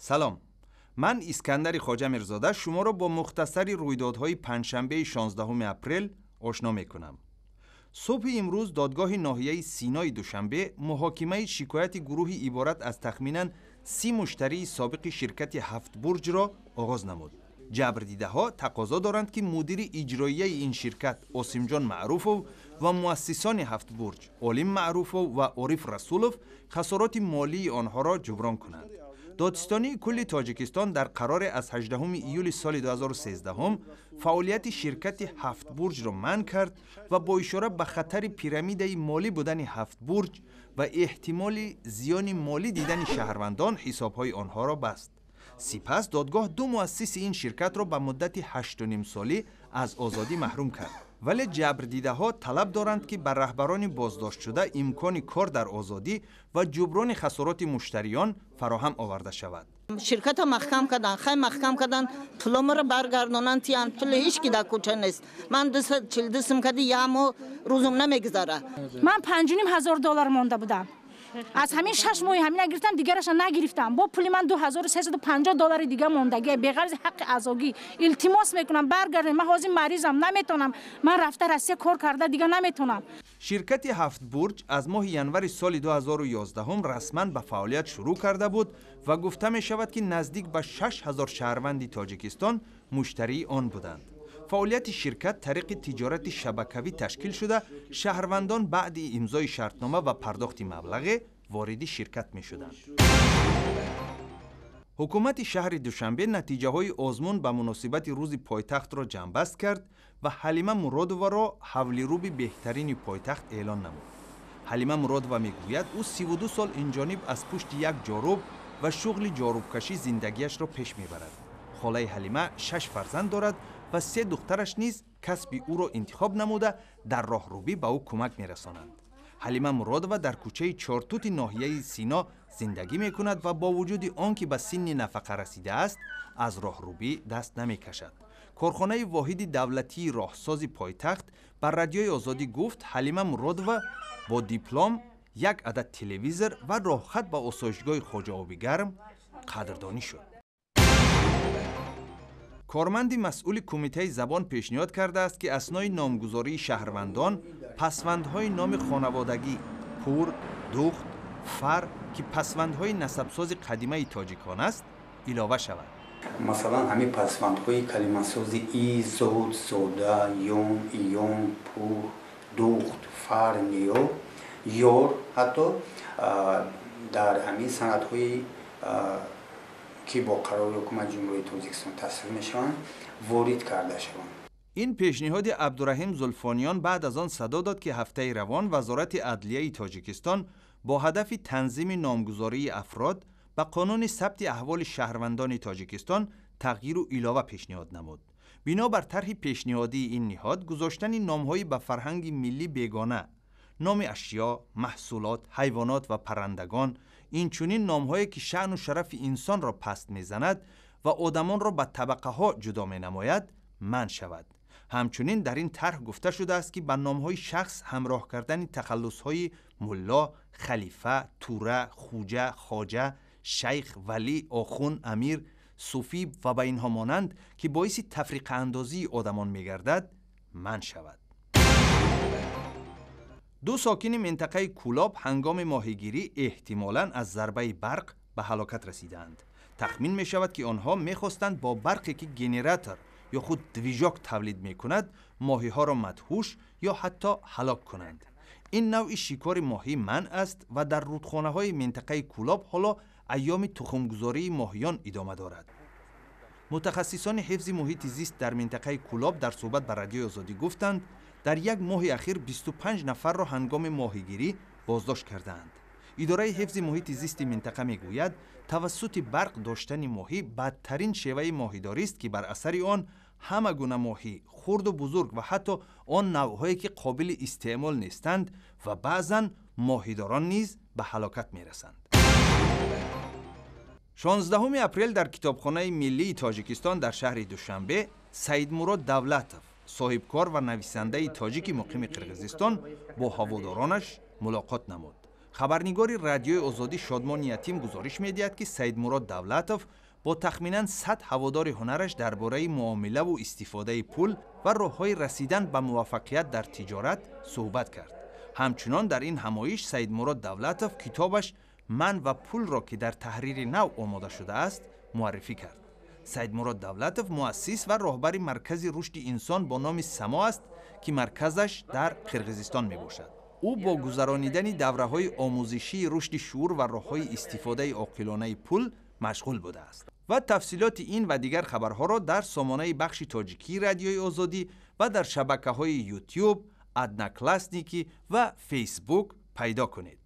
Салом, ман Искандари Хоҷа Мирзода шуморо бо мухтасари рӯйдодҳои панҷшанбеи 16 апрел ошно мекунам. Субҳи имрӯз додгоҳи ноҳияи Синои Душанбе муҳокимаи шикояти гурӯҳи иборат аз тахминан 30 муштарии собиқи ширкати Ҳафтбурҷро оғоз намуд. Ҷабрдидаҳо тақозо доранд, ки мудири иҷроияи ин ширкат Осимҷон Маъруфов ва муассисони Ҳафтбурҷ Олим Маъруфов ва Ориф Расулов хасороти молии онҳоро ҷуброн кунанд. Додситонии кулли Тоҷикистон дар қароре аз 18 июли соли 2013 фаъолияти ширкати Ҳафтбурҷро манъ кард ва бо ишора ба хатари пирамидаи молӣ будани Ҳафтбурҷ ва эҳтимоли зиёни молӣ дидани шаҳрвандон ҳисобҳои онҳоро баст. Сипас додгоҳ ду муассиси ин ширкатро ба муддати 8,5 солӣ аз озодӣ маҳрум кард. Вале ҷабрдидаҳо талаб доранд, ки ба раҳбарони боздоштшуда имкони кор дар озодӣ ва ҷуброни хасороти муштариён фароҳам оварда шавад. Ширката маҳкам кардан, хай, маҳкам кардан, пуломаро баргардонанд, тиян. Пули ҳеч ки дар кӯча нест. Ман 242 сум кади як моҳ рӯзум намегузара. Ман 5,5 ҳазор доллар монда будам. Аз ҳамин 6 моҳи ҳамина гирифтам, дигараша нагирифтам. Бо пули ман 2350 доллари дига мондагӣ, беғарзи ҳаққи аъзогӣ. Илтимос мекунам, баргардем. Ман ҳозир маризам, наметонам. Ман рафта Россия кор карда дига наметонам. Ширкати Ҳафтбурҷ аз моҳи январи соли 2011 расман ба фаъолият шурӯъ карда буд ва гуфта мешавад, ки наздик ба 6000 шаҳрванди Тоҷикистон муштарии он буданд. Фаъолияти ширкат тариқи тиҷорати шабакавӣ ташкил шуда, шаҳрвандон баъди имзои шартнома ва пардохти маблағе вориди ширкат мешуданд. Ҳукумати шаҳри Душанбе натиҷаҳои озмун ба муносибати Рӯзи пойтахтро ҷамъбаст кард ва Ҳалима Муродоваро ҳавлируби беҳтарини пойтахт эълон намуд. Ҳалима Муродова мегӯяд, ӯ 32 сол инҷониб аз пушти як ҷоруб ва шуғли ҷорубкашӣ зиндагиашро пеш мебарад. Холаи Ҳалима шаш фарзанд дорад ва се духтараш низ касби ӯро интихоб намуда, дар роҳрубӣ ба ӯ кӯмак мерасонанд. Ҳалима Муродова дар кӯчаи Чортути ноҳияи Сино зиндагӣ мекунад ва бо вуҷуди он ки ба синни нафақа расидааст, аз роҳрубӣ даст намекашад. Корхонаи воҳиди давлатии роҳсози пойтахт ба Радиои Озодӣ гуфт, Ҳалима Муродова бо диплом, як адад телевизор ва роҳхат ба осоишгоҳи Хоҷаоби Гарм қадрдонӣ шуд. Корманди масъули Кумитаи забон пешниҳод кардааст, ки аснои номгузории шаҳрвандон пасвандҳои номи хонаводагӣ пур, духт, фар, ки пасвандҳои насабсози қадимаи тоҷикон аст, илова шавад. Масалан, ҳамин пасвандҳои калимасози и, зод, зода, ён, иён, пур, духт, фар, ниё, ёр ҳатто дар ҳамин санадҳои, ки бо қарори Ҳукумати Ҷумҳурии Тоҷикистон тасдиқ мешаванд, ворид карда шаванд. Ин пешниҳоди Абдураҳим Зулфониён баъд аз он садо дод, ки ҳафтаи равон Вазорати адлияи Тоҷикистон бо ҳадафи танзими номгузории афрод ба Қонуни сабти аҳволи шаҳрвандони Тоҷикистон тағйиру илова пешниҳод намуд. Бино бар тарҳи пешниҳодии ин ниҳод, гузоштани номҳои ба фарҳанги миллӣ бегона, номи ашё, маҳсулот, ҳайвонот ва паррандагон, инчунин номҳое, ки шаъну шарафи инсонро паст мезанад ва одамонро ба табақаҳо ҷудо менамояд, манъ шавад. Ҳамчунин дар ин тарҳ гуфта шудааст, ки ба номҳои шахс ҳамроҳ кардани тахаллусҳои мулло, халифа, тура, хуҷа, хоҷа, шайх, валӣ, охун, амир, суфӣ ва ба инҳо монанд, ки боиси тафриқаандозии одамон мегардад, манъ шавад. Ду сокини минтақаи Кӯлоб ҳангоми моҳигирӣ эҳтимолан аз зарбаи барқ ба ҳалокат расидаанд. Тахмин мешавад, ки онҳо мехостанд бо барқе, ки генератор ё худ движок тавлид мекунад, моҳиҳоро мадҳуш ё ҳатто ҳалок кунанд. Ин навъи шикори моҳӣ манъ аст ва дар рудхонаҳои минтақаи Кӯлоб ҳоло айёми тухмгузории моҳиён идома дорад. Мутахассисони ҳифзи муҳити зист дар минтақаи Кӯлоб дар суҳбат ба Радиои Озодӣ гуфтанд, дар як моҳи ахир 25 нафарро ҳангоми моҳигирӣ боздошт кардаанд. Идораи ҳифзи муҳити зисти минтақа мегӯяд, тавассути барқ доштани моҳӣ бадтарин шеваи моҳидорист, ки бар асари он ҳама гуна моҳӣ, хурду бузург ва ҳатто он навъҳое, ки қобили истеъмол нестанд, ва баъзан моҳидорон низ ба ҳалокат мерасанд. 16 апрел дар Китобхонаи миллии Тоҷикистон дар шаҳри Душанбе Саидмурод Давлатов, соҳибкор ва нависандаи тоҷики муқими Қирғизистон, бо ҳаводоронаш мулоқот намуд. Хабарнигори Радиои Озодӣ Шодмони Ятим гузориш медиҳад, ки Саидмурод Давлатов бо тахминан 100 ҳаводори ҳунараш дар бораи муомилаву истифодаи пул ва роҳҳои расидан ба муваффақият дар тиҷорат суҳбат кард. Ҳамчунон дар ин ҳамоиш Саидмурод Давлатов китобаш «Ман ва пулро», ки дар таҳрири нав омода шудааст, муаррифӣ кард. Саидмурод Давлатов муассис ва роҳбари Маркази рушди инсон бо номи Само аст, ки марказаш дар Қирғизистон мебошад. Ӯ бо гузаронидани давраҳои омӯзишии рушди шуур ва роҳҳои истифодаи оқилонаи пул машғул будааст. Ва тафсилоти ин ва дигар хабарҳоро дар сомонаи бахши тоҷикии Радиои Озодӣ ва дар шабакаҳои Ютюб, Одноклассники ва Фейсбук пайдо кунед.